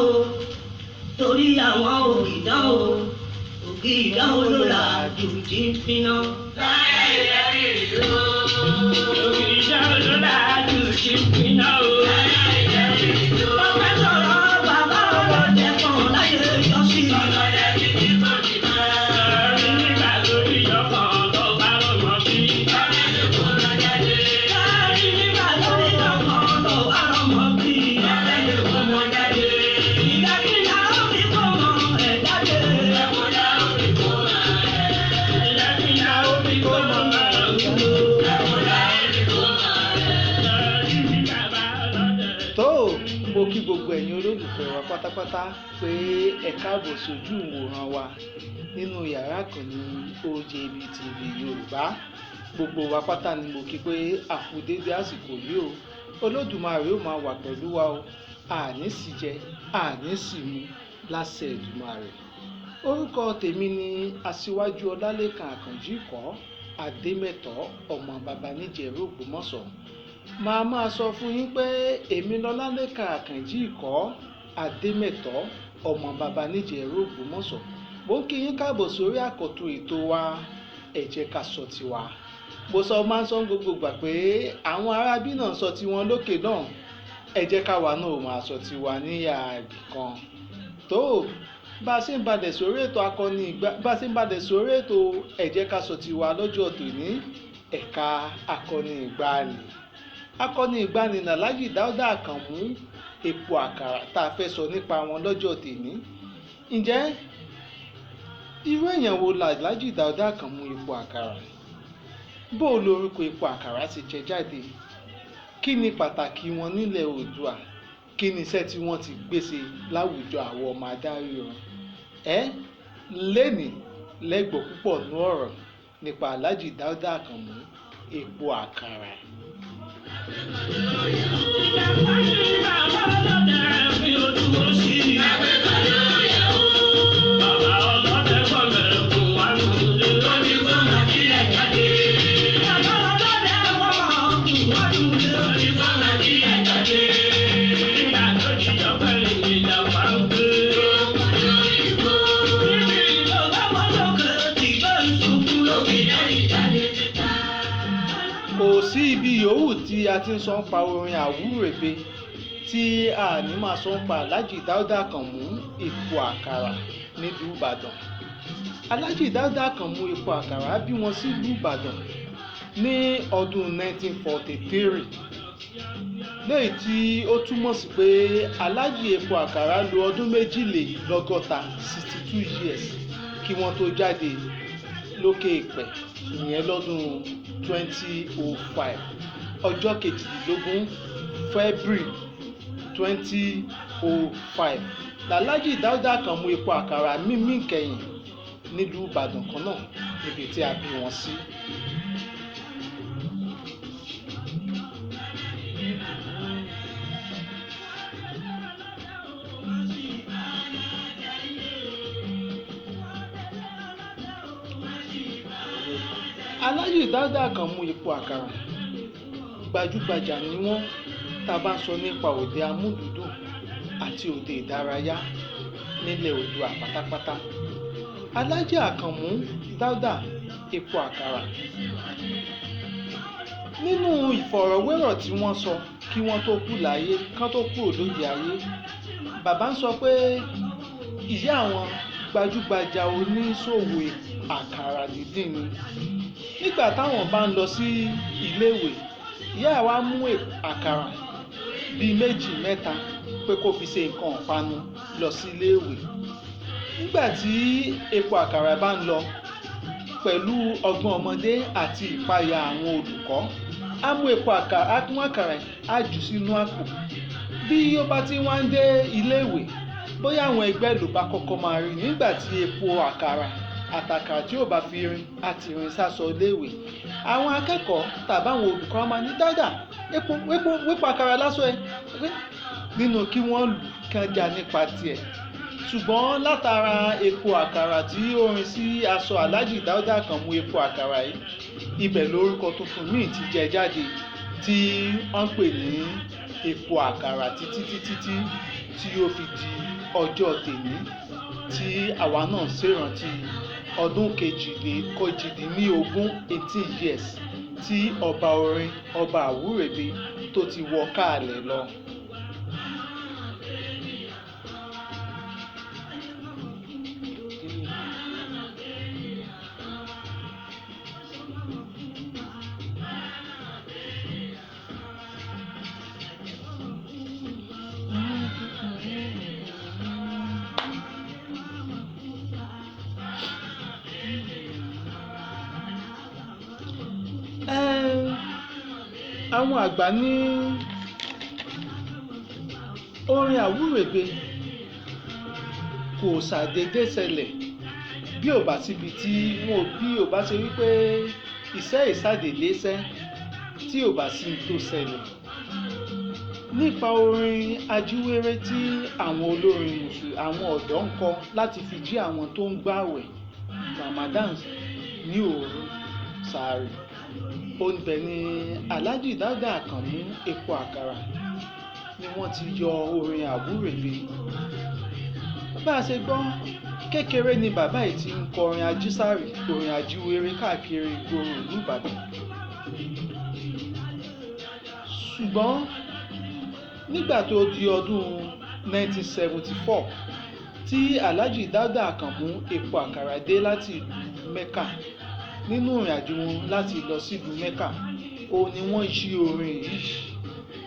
o, torí àwọn ògìdán o, ògìdán olólàjù tí ń finá. Ògìdán olólàjù tí ń finá o. Bàbá sọ̀rọ̀ bàbá ọlọ́dẹ kan láyé ìjọsí. Nígbà lórí ìjọkan tó bá rọmọ bí. Nígbà lórí ìjọkan tó bá rọmọ bí. Ìdákìlá ó fi kọ́ ọmọ ẹ̀ jáde. Ìdákìlá ó fi kọ́ ọmọ ẹ̀ jáde. Tó mo kí gbogbo ẹ̀yin olólùfẹ́ wa pátápátá pé ẹ káàbọ̀ sójú ìwòran wa nínú yàrá ìkànnì OJB TV Yorùbá. Gbogbo wa pátá ni mo kí pé a kú déédé àsìkò yìí o. Olódùmarè ó máa wà pẹ̀lú wa o, àní sì jẹ, àní sì mu láṣẹ Èdùmàrè. Orúkọ tèmi ni Aṣíwájú Ọlálékan Àkànjí Ìkọ́ Adémẹ́tọ̀, ọmọ bàbá Níjẹ̀rú Ògbómọ̀ṣọ́. Màá máa sọ fún yín pé èmi lọlálékan Àkànjí Ìkọ́ Adémẹ́tọ̀, ọmọ bàbá Níjẹ̀rú Ògbómọ̀ṣọ́. Mo ń kí yín káàbọ̀ sórí àkọ́tún ètò wa, Ẹ Jẹ́ Ká Sọ Tiwa. Mo sọ máa ń sọ gbogbo ìgbà pé àwọn arábí náà sọ tiwọn lókè náà, ẹ jẹ́ káwa náà ò máa sọ tiwa níyà ibì kan. Tó bá a ṣe ń balẹ̀ sórí ètò akọni ìgbà, bá a ṣe ń balẹ̀ sórí ètò Ẹ Jẹ́ Ká Sọ Tiwa lọ́jọ́ tòní, ẹ̀ka akọni ìgbàanì. Akọni ìgbàanì Alhaji Dáúdà Àkànmú Epo Àkàrà tá a fẹ́ sọ nípa wọn lọ́jọ́ tòní. Ǹjẹ́ irú èèyàn wo l'Alhaji Dáúdà Àkànmú Epo Àkàrà? Bó o lorúkọ Epo Àkàrà ti jẹ jáde? Kí ni pàtàkì wọn nílẹ̀ Oòduà? Kí ni iṣẹ́ tí wọ́n ti gbé ṣe láwùjọ àwọn ọmọ adarí wọn? Ẹ lénìí lẹ́gbọ̀ọ́ púpọ̀ nú ọ̀rọ̀ nípa Alhaji Dáúdà Àkànmú Epo Àkàrà. Ìjàpá ní bàbá ọlọ́dẹ fi ojú sí. Bàbá ọlọ́dẹ kọ̀mẹ̀kùn wá lulẹ̀. Bàbá ọlọ́dẹ kọ̀mẹ̀kùn wá lulẹ̀. Nígbà tó jíjọ pẹ̀lú ìjàpá ń gbé. Níbi ìjọba wọn lókè tí bá ń sunkún lókè. Kò sí ibi yòówù tí a ti ń sọ ń pa orin àwúrèbe tí a ní máa sọ ń pa Alhaji Dáúdà Àkànmú Epo Àkàrà nílùú Ìbàdàn. Alhaji Dáúdà Àkànmú Epo Àkàrà bí wọn sílùú Ìbàdàn ní ọdún 1943, léyìí tí ó túmọ̀ sí pé Alhaji Epo Àkàrà lo ọdún 62, 62 years kí wọ́n tó jáde lókè èèpẹ̀, ìyẹn lọ́dún 2005, ọjọ́ 22 February 2005 l'Alhaji Dáúdà Àkànmú Epo Àkàrà mímí kẹ́yìn nílùú Ìbàdàn kan náà níbi tí a bí wọn sí. Alhaji Dáúdà Àkànmú Epo Àkàrà gbajúgbajà ni wọ́n tá a bá ń sọ nípa òde amúlùúdùn àti òde ìdárayá nílẹ̀ Oòduà pátápátá. Alhaji Àkànmú Dáúdà Epo Àkàrà, nínú ìfọ̀rọ̀wérọ̀ tí wọ́n sọ kí wọ́n tó kú láyé, kán tó kúrò lóde ayé, bàbá ń sọ pé ìyá àwọn gbajúgbajà oníṣòwò àkàrà díndín ni. Nígbà táwọn bá ń lọ sí iléèwé, ìyá wa mú àkàrà bíi méjì mẹ́ta pé kó fi ṣe nǹkan ìpanu lọ sí iléèwé. Nígbà tí Epo Àkàrà bá ń lọ pẹ̀lú ọgbọ́n ọmọdé àti ìpayà àwọn olùkọ́, á mú epo àkàrà, á mú àkàrà á jù sínú àpò. Bí ó bá ti wá ń dé iléèwé, bóyá àwọn ẹgbẹ́ ló bá kọ́kọ́ máa rí nígbà tí epo àkàrà àtàkàrà tí ò bá fi rin àti rin sásọ iléèwé. Àwọn akẹ́kọ̀ọ́ tàbí àwọn olùkọ́ máa ní, Dáúdà, epo epo epo àkàrà lásọ ẹ, nínú kí wọ́n lù kán já nípa tiẹ̀. Ṣùgbọ́n látara epo àkàrà tí ó rin sí aṣọ Alhaji Dáúdà Àkànmú Epo Àkàrà yìí, ibẹ̀ lórúkọ tuntun míì ti jẹ jáde tí wọ́n ń pè ní Epo Àkàrà títí títí tí tí ó fi di ọjọ́ tèní tí àwa náà ń ṣèrántí ọdún 18 18 years tí ọba orin, ọba àwúrèbe tó ti wọ káàlẹ̀ lọ. Àwọn àgbà ní orin àwúrèbe kò ṣàdédé ṣẹlẹ̀ bí ò bá síbi tí wọn ò bí ò bá ṣe wípé iṣẹ́ ìṣàdédé ṣẹ́ tí ò bá sí tó ṣẹlẹ̀. Nípa orin ajíwéré tí àwọn olórin mùsùlùmí àwọn ọ̀dọ́ ń kọ láti fi jí àwọn tó ń gbààwẹ̀ Ramadan ní òru sàárì, òǹbẹ̀ ni Alhaji Dauda Àkànmú Epo Àkàrà ni wọ́n ti yọ orin àwúrèbe. Bá a ṣe gbọ́, kékeré ni bàbá yìí ti ń kọrin ajísàrì, orin ajíwéré káàkiri ìgboro ìlú Ìbàdàn. Ṣùgbọ́n nígbà tó di ọdún 1974 tí Alhaji Dauda Àkànmú Epo Àkàrà dé láti ìlú Mẹ́kà, nínú ìrìn àjò wọn láti lọ sílùú Mẹ́kà, òun ni wọ́n yí orin yìí,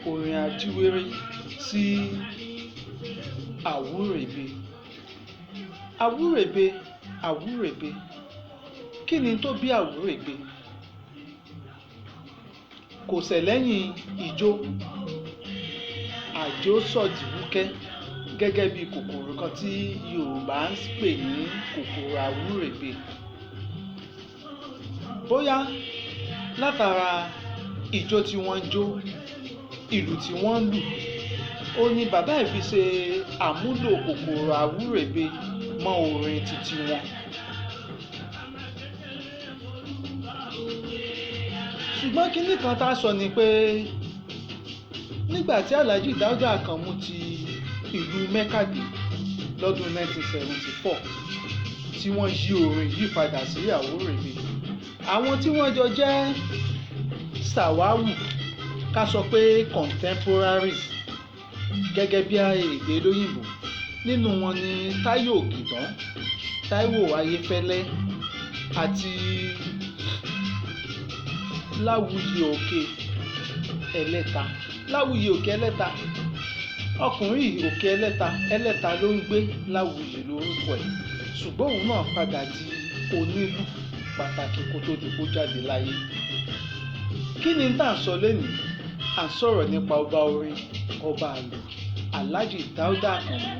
orin ajíwéré, sí àwúrèbe. Àwúrèbe, àwúrèbe, kí ni tó bí àwúrèbe? Kò ṣẹ̀ lẹ́yìn ijó àjò sọ̀dìwúkẹ́ gẹ́gẹ́ bí kòkòrò kan tí Yorùbá ń pè ní kòkòrò àwúrèbe. Bóyá látara ijó tí wọ́n ń jó, ìlù tí wọ́n ń lù, ó ní bàbá yìí fi ṣe àmúlò kòkòrò àwúrèbe mọ́ orin titi wọn. Ṣùgbọ́n kinní kan tá a sọ ni pé nígbà tí Alhaji Dauda Àkànmú ti ìlú Mẹ́kà dé lọ́dún 1974 tí wọ́n yí orin yìí padà sí àwúrèbe, àwọn tí wọ́n jọ jẹ́ sàwáwù, ká sọ pé contemporaries gẹ́gẹ́ bí èdè lóyìnbó, nínú wọn ni Táyọ̀ Ògìdán, Táíwò Ayéfẹ́lẹ́ àti Láwùyí Òkè Ẹlẹ́ta. Láwùyí Òkè Ẹlẹ́ta, ọkùnrin yìí Òkè Ẹlẹ́ta, Ẹlẹ́ta ló ń gbé, Láwùyí lórúkọ ẹ̀, ṣùgbọ́n òun náà padà di onílù pàtàkì kó tó di kó jáde láyé. Kí ni tá à ń sọ lénìí? À ń sọ̀rọ̀ nípa ọba orin, ọba àlù, Alhaji Dauda Àkànmú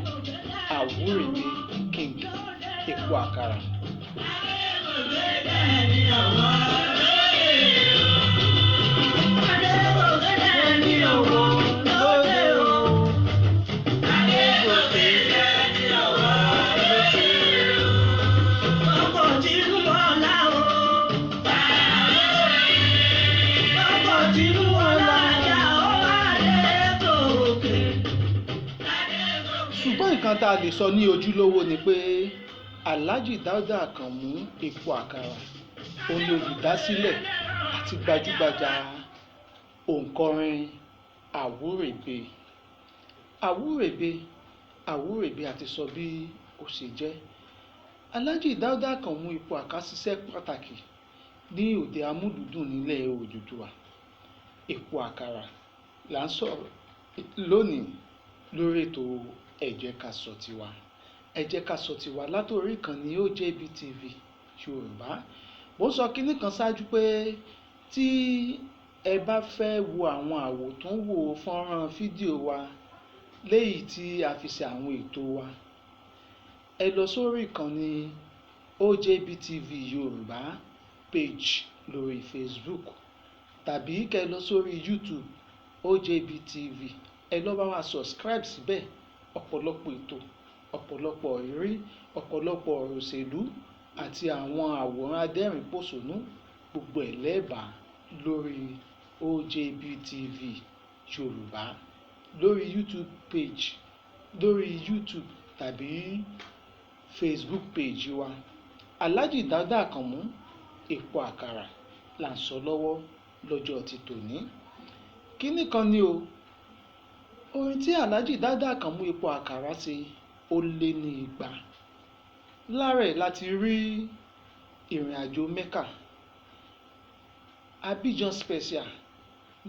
Àwúrèbe King Epo Àkàrà. Ṣùgbọ́n nǹkan tá a lè sọ ní ojúlówó ni pé Alhaji Dauda Àkànmú Epo Àkàrà òun ni olùdásílẹ̀ àti gbajúgbajà òǹkọrin àwúrèbe. Àwúrèbe, àwúrèbe àti sọ bí ó ṣe jẹ́. Alhaji Dauda Àkànmú Epo Àkàrà ṣiṣẹ́ pàtàkì ní òde amúlùúdùn nílẹ̀ Odùduwà. Epo Àkàrà là ń sọ̀rọ̀ lónìí lórí ètò Ẹ Jẹ́ Ká Sọ Tiwa. Ẹ Jẹ́ Ká Sọ Tiwa látòrí ìkànnì OJB TV Yorùbá. Mo ń sọ kinní kan ṣáájú pé tí ẹ bá fẹ́ wo àwọn àwòtúnwò fọ́nrán fídíò wa léyìí tí a fi ṣe àwọn ètò wa, ẹ lọ sórí ìkànnì OJB TV Yorùbá page lórí Facebook tàbí kẹ́ lọ sórí YouTube OJB TV. Ẹ lọ bá wa subscribe síbẹ̀. Ọ̀pọ̀lọpọ̀ ètò, ọ̀pọ̀lọpọ̀ ìrírí, ọ̀pọ̀lọpọ̀ ọ̀rọ̀ òṣèlú àti àwọn àwòrán adẹ́rìn-pòṣónú, gbogbo ẹ̀ lẹ́ẹ̀bà lórí OJB TV Yorùbá lórí YouTube page lórí YouTube tàbí Facebook page wa. Alhaji Dauda Àkànmú Èpo Àkàrà là ń sọ lọ́wọ́ lọ́jọ́ ti tòní. Kínní kan ni o, orin tí Alhaji Dauda Àkànmú Èpo Àkàrà ṣe ó lé ní igba. Lára ẹ̀ láti rí ìrìn àjò Mecca, Abidjan Special,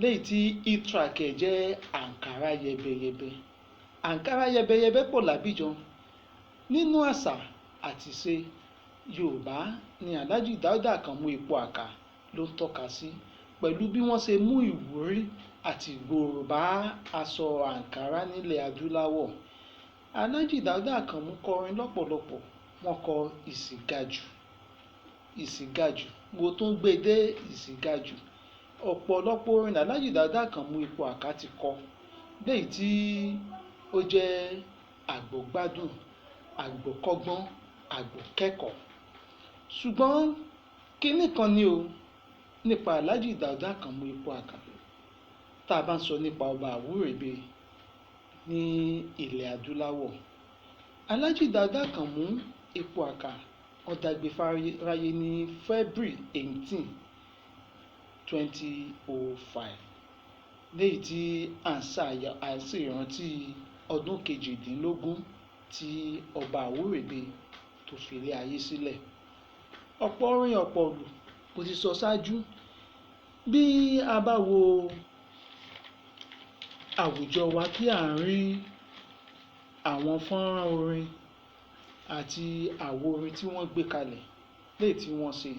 léyìí tí e-track ẹ̀ jẹ́ àǹkárá yẹbẹyẹbẹ. Àǹkárá yẹbẹyẹbẹ pọ̀ l'Abidjan. Nínú àṣà àti ìṣe Yorùbá ni Alhaji Dauda Àkànmú Èpo Àkàrà ló ń tọ́ka sí, pẹ̀lú bí wọ́n ṣe mú ìwúrí àti ìgbòòrò bá aṣọ àǹkárá nílẹ̀ adúláwọ̀. Alhaji Dauda Àkànmú kọrin lọ́pọ̀lọpọ̀. Wọ́n kọ ìsìgàjù, ìsìgàjù, mo tún gbé dé ìsìgàjù. Ọ̀pọ̀lọpọ̀ orin Alhaji Dauda Àkànmú Èpo Àkàrà ti kọ, léyìí tí ó jẹ́ àgbọ̀gbádùn, àgbọ̀kọ́gbọ́n, àgbọ̀kẹ́kọ̀ọ́. Ṣùgbọ́n kínní kan ni o nípa Alhaji Dauda Àkànmú Èpo Àkàrà, tá a bá ń sọ nípa ọba àwúrèbe ní ilẹ̀ adúláwọ̀. Alhaji Dauda Àkànmú Èpo Àkàrà ó dágbére fáyé ní February 18, 2005, léyìí tí à ń ṣe ìrántí ọdún 18 tí ọba àwúrèbe tó fi ilé ayé sílẹ̀. Ọ̀pọ̀ orin, ọ̀pọ̀ ìlù kò ti sọ ṣáájú. Bí a bá wo àwùjọ wa tí à ń rí àwọn fọ́nrán orin àti àwo orin tí wọ́n gbé kalẹ̀, léyìí tí wọ́n ṣe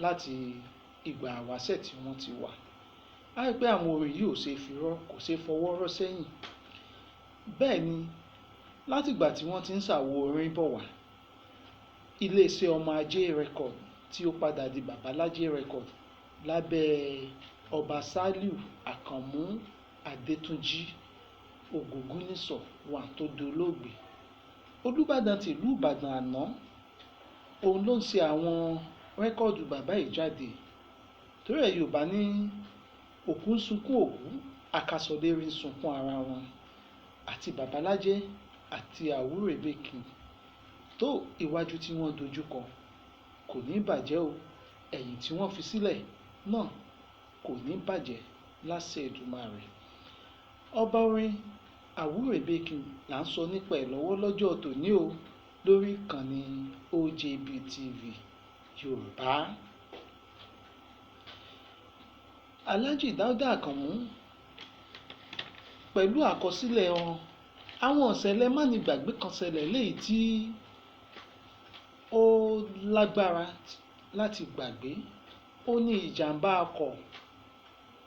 láti ìgbà àwáṣẹ̀ tí wọ́n ti wà, á rí pé àwọn orin yìí ò ṣe é fi rọ́, kò ṣe é fọwọ́ rọ́ sẹ́yìn. Bẹ́ẹ̀ ni látìgbà tí wọ́n ti ń ṣàwo orin bọ̀ wá, iléeṣẹ́ Ọmọ Ajé Record tí ó padà di Babalájé Record lábẹ́ ọba Sàlíù Àkànmú Adétúnjì Ògúngúnnísọ̀ wà tó dolóògbé, Olúbàdàn tìlú Ìbàdàn àná, òun ló ń ṣe àwọn rẹ́kọ̀dù bàbá yìí jáde. Torí ẹ̀ Yorùbá ní òkú ń sunkún òkú, àkàsọ̀lérí ń sunkún ara wọn. Àti Babalájé àti Àwúrèbe King tó iwájú tí wọ́n dojú kọ kò ní bàjẹ́ o, ẹ̀yìn tí wọ́n fi sílẹ̀ náà kò ní bàjẹ́ láṣẹ Èdùmàrè. Ọba orin Àwúrèbe King là ń sọ nípa ẹ̀ lọ́wọ́ lọ́jọ́ tòní o, lórí ìkànnì OJB TV Yorùbá. Alhaji Dauda Àkànmú pẹ̀lú àkọsílẹ̀ wọn, àwọn ìṣẹ̀lẹ̀ mánigbàgbé kan ṣẹlẹ̀ léyìí tí ó lágbára láti gbàgbé. Ó ní ìjàmbá ọkọ̀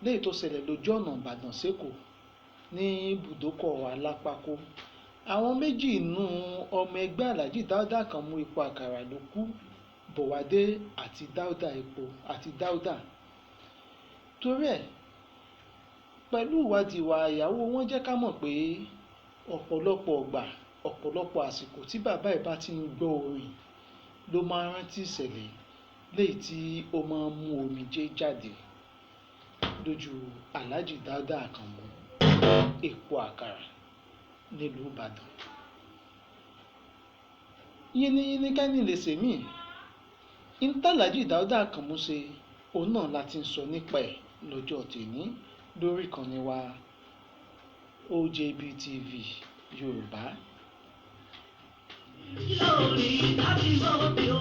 léyìí tó ṣẹlẹ̀ lójú ọ̀nà Ìbàdàn sÉkòó ní ibùdókọ̀ Alápákó. Àwọn méjì nínú ọmọ ẹgbẹ́ Alhaji Dauda Àkànmú Èpo Àkàrà ló kú, Bọ̀wádé àti Dauda Epo àti Dauda. Torí ẹ̀, pẹ̀lú ìwádìí wa, ìyàwó wọn jẹ́ ká mọ̀ pé ọ̀pọ̀lọpọ̀ ọgbà, ọ̀pọ̀lọpọ̀ àsìkò tí bàbá ẹ̀ bá ti ń gbọ́ orin ló máa ń rántí ìṣẹ̀lẹ̀ léyìí tí ó máa ń mú omijé jáde lójú Alhaji Dauda Àkànmú Èpo Àkàrà nílùú Ìbàdàn. Yínníyínní kẹ́ni lè ṣèmíì. N tàlàjì Dauda Àkànmú ṣe, òun náà la ti ń sọ nípa ẹ̀ lọ́jọ́ tèní lórí ìkànnì wa OJB TV Yorùbá. Lórí láti mọ̀ bí o.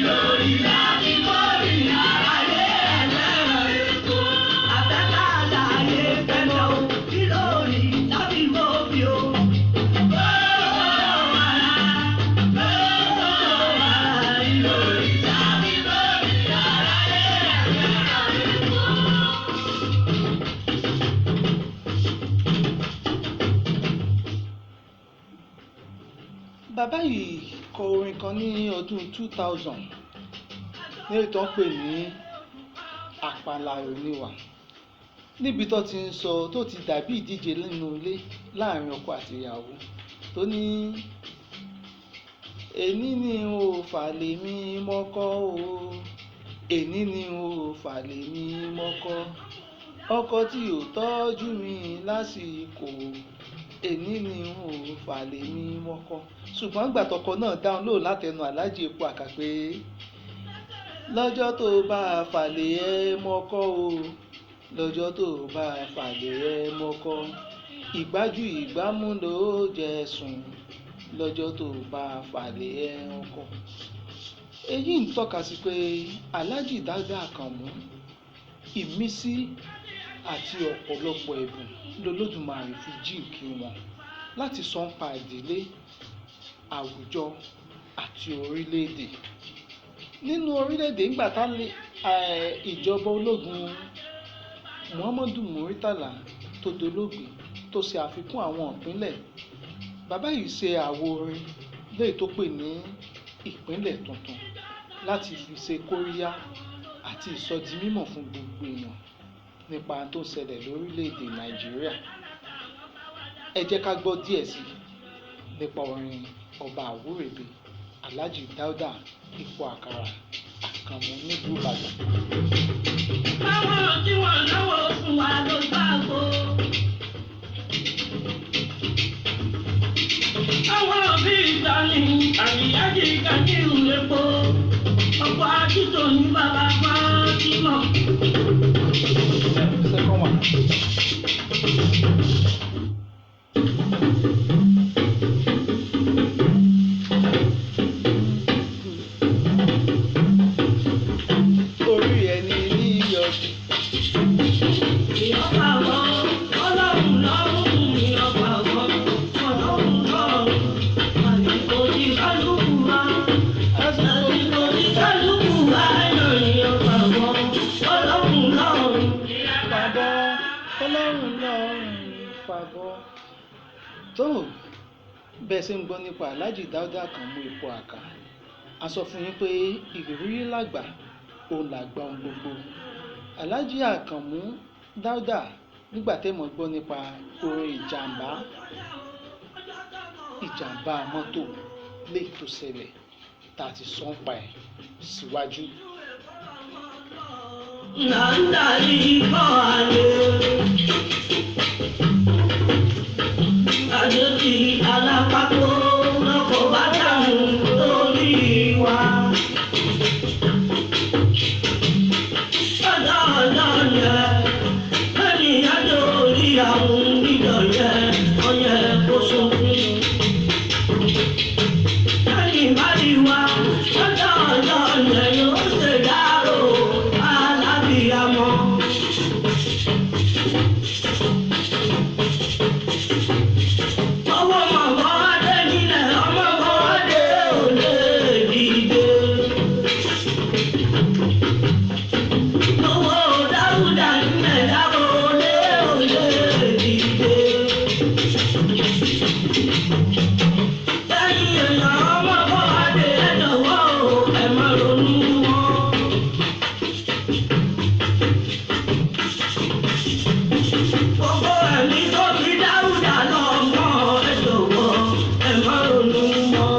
Lórí láti mọ̀ bí ayé ẹlẹ́rọ èkó. Afẹ́ká láyé fẹ́ lọ. Lórí láti mọ̀ bí o. Lórí láti mọ̀ bí ayé ẹlẹ́rọ èkó. Bàbá yìí kọ orin kan ní ọdún 2000 ní èyí tó ń pè ní Àpàlà Oníwà, níbi tó ti ń sọ tó ti dàbí ìdíje nínú ilé láàrin ọkọ àti ìyàwó, tó ní èní ni o fà lè mí mọ́kọ́ o, èní ni o fà lè mí mọ́kọ́, Ọkọ tí ò tọ́jú mi lásìkò, èní ni n ò fàlè mi mọ́kọ. Ṣùgbọ́n ìgbà tọkọ náà dáhùn lóò látẹnu Alhaji Epo Àkà pé lọ́jọ́ tó bá fàlè ẹ mọ́kọ o, lọ́jọ́ tó bá fàlè ẹ mọ́kọ, ìgbájú ìgbámú ló jẹ sùn lọ́jọ́ tó bá fàlè ẹ ọkọ. Èyí ń tọ́ka sí pé Alhaji Dáúdà Àkànmú, ìmísí àti ọ̀pọ̀lọpọ̀ ẹ̀bùn lolódùmarè fi jíǹkí wọn láti sọ nípa ìdílé, àwùjọ àti orílẹ̀-èdè. Nínú orílẹ̀-èdè ńgbà tá ìjọba ológun Muhammadu Muritala tó dolóògbé tó ṣe àfikún àwọn ìpínlẹ̀, bàbá yìí ṣe àwo orin léyìí tó pè ní ìpínlẹ̀ tuntun láti fi ṣe kóríyá àti ìsọdimímọ̀ fún gbogbo èèyàn nípa tó ń ṣẹlẹ̀ lórílẹ̀-èdè Nàìjíríà. Ẹ jẹ́ ká gbọ́ díẹ̀ sí i nípa orin Ọba Àwúrèbe Alhaji Dáúdà Epo Àkàrà Àkànmú nílùú Ìbàdàn. Báwọn tí wọ́n náwó fún wa ló gbàgbó. Àwọn òbí ìgbàanì àríyájì Kabiru Epo. Ọ̀pọ̀ àtúntò ní bàbá Fátímọ̀. Second one. Orí ẹni ní yọjú. Ìyọ́pá wọn, ọlọ́run lọ́rùn ìyọ́pá wọn, ọlọ́run lọ́rùn. Àsìkò tí kálukú wa, àsìkò tí kálukú wa yàn ìyọ́pá wọn, ọlọ́run lọ́rùn. Fàbọ̀ ọlọ́run lọ́rùn fàbọ̀. Tó bẹ́ẹ̀ ṣe ń gbọ́ nípa Alhaji Dáúdà Àkànmú Epo Àkà, a sọ fún yín pé ìrírí làgbà, òun làgbà ohun gbogbo. Alhaji Àkànmú Dáúdà nígbà tẹ́mọ̀ gbọ́ nípa orin ìjàmbá, ìjàmbá mọ́tò lè tó ṣẹlẹ̀ tá a ti sọ ń pa ẹ̀ síwájú. Là ń darí ikọ̀ àlè. Àjòjì alápákó lọ́kọ̀ bá dànù lórí wa. Ọjọ́ ọjọ́ yẹ, ènìyàn lórí àwọn ìjọ yẹ, ọyẹ kó sunkún. Lẹ́yìn bá rí wa, ọjọ́ ọjọ́ yẹ yóò ṣe dárò alábìyamọ. Ọwọ́ màmá adé nílẹ̀, ọmọ màmá adé ò lè dìde. Owó dáúdà nílẹ̀ dáwọ́ lé ò lè dìde. Lẹ́yìn èèyàn ọmọ bọ́ adé ẹ jọ̀wọ́ o, ẹ má ronú wọn. Gbogbo ẹ̀mí tó fi dáúdà lọ́mọ ẹ jọ̀wọ́ ẹ má ronú mọ́.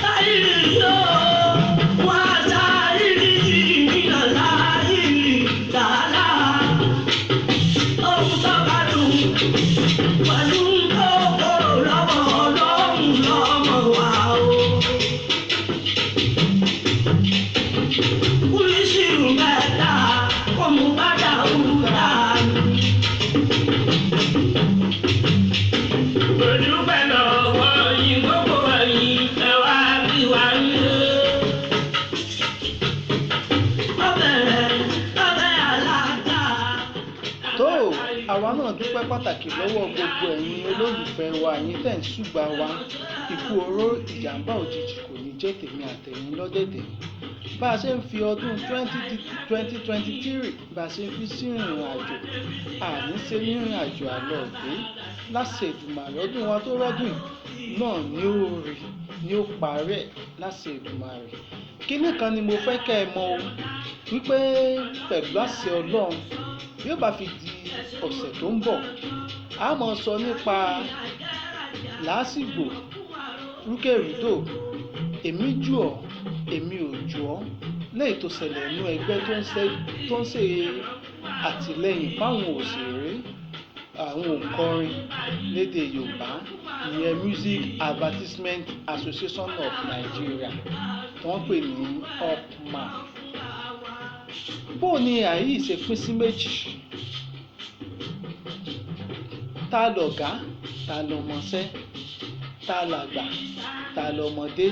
Láìrí yóò wá sáírì ìrìnà láìrí làálàá. Ohun tó bá dùn pẹ̀lú kókó lọ́wọ́ ọlọ́run lọ́mọ wa o. Kúrísìrù mẹ́ta kò mú bá dàrúdà mi. Olùpẹ̀ lọ́wọ́ yín gbogbo ẹ̀yìn ẹ wá bí wá ń lé. Ọbẹ̀rẹ̀ ọbẹ̀ aláta. Tó àwa náà dúpẹ́ pàtàkì lọ́wọ́ gbogbo ẹ̀yin olólùfẹ́ wa, ẹ̀yin tẹ̀ ń ṣùgbà wa. Ikú oró ìjàmbá òjijì kò ní jẹ́ tèmi àtẹ̀yin lọ́dẹ̀dẹ̀. Bá a ṣe ń fi ọdún 2023 bá a ṣe ń fi sí ìrìn àjò, àní ṣe ní ìrìn àjò àlọ́ òde láṣẹ Èdùmàrè. Ọdún wa tó rọ́dún yìí náà ní ó rí ní ó parí ẹ̀ láṣẹ Èdùmàrè. Kínní kan ni mo fẹ́ kẹ́ ẹ mọ̀ o, wípé pẹ̀lú àṣẹ Ọlọ́run, bí ó bá fi di ọ̀sẹ̀ tó ń bọ̀, a máa sọ nípa làásìgbò, rúkèrúdò, èmi jù ọ́, èmi ò jù ọ́, Lẹ́yìn tó ṣẹlẹ̀ nínú ẹgbẹ́ tó ń ṣe àtìlẹ́yìn fáwọn òṣèré, àwọn òǹkọrin lédè Yorùbá, ìyẹn Music Advertisement Association of Nigeria tó ń pè ní UPMAN. Bó ni àyè ṣe pín sí méjì? Ta lọ̀gá, ta lọmọṣẹ́, ta làgbà, ta lọmọdé?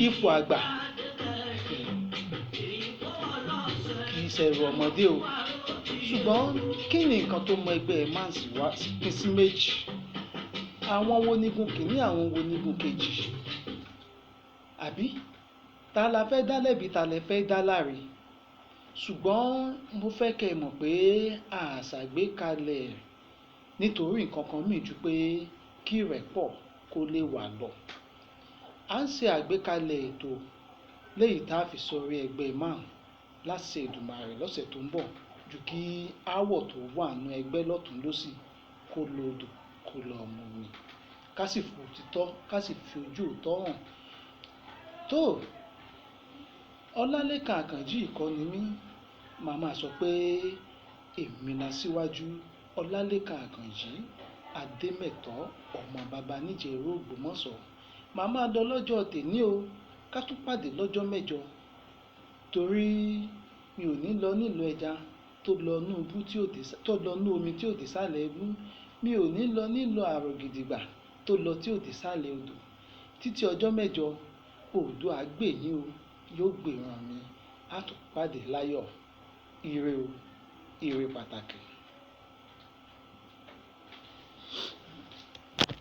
Ipò àgbà kì í ṣẹrù ọmọdé o. Ṣùgbọ́n kí ni nǹkan tó mọ ẹgbẹ́ MANS wá pín sí méjì? Àwọn wo nígun kìíní, àwọn wo nígun kejì? Àbí ta la fẹ́ dá lẹ́bi, ta lẹ fẹ́ dá láre? Ṣùgbọ́n mo fẹ́ kẹ́ ẹ mọ̀ pé àṣàgbékalẹ̀ nítorí nǹkan kan mìíràn ju pé kí ìrẹ́pọ̀ kó lè wà lọ. À ń ṣe àgbékalẹ̀ ètò léyìí tá a fi sọrí ẹgbẹ́ MAN láṣẹ Èdùmàrè lọ́sẹ̀ tó ń bọ̀, ju kí aáwọ̀ tó wà nínú ẹgbẹ́ lọ́tùn lósì kó lọ odò kó lọ mú mi, ká sì fi òtítọ́, ká sì fi ojú òótọ́ hàn. Tó Ọlálékan Àkànjí ìkọ́ni mi, màá máa sọ pé èmi la síwájú Ọlálékan Àkànjí Adémẹ̀tọ́ ọmọ bàbá Níjẹ̀rú Ògbómọ̀ṣọ́. Màá máa lọ lọ́jọ́ tèmi o, ká tún pàdé lọ́jọ́ mẹ́jọ, torí mi ò ní lọ nílùú ẹja tó lọ nú ibú tí ò dé, tó lọ nú omi tí ò dé sálẹ̀ ibú. Mi ò ní lọ nílùú àrò gidigba tó lọ tí ò dé sálẹ̀ odò. Títí ọjọ́ mẹ́jọ, Oòduà gbè yín o, yóò gbèràn mi, á tún pàdé láyọ̀. Ire o, ire pàtàkì.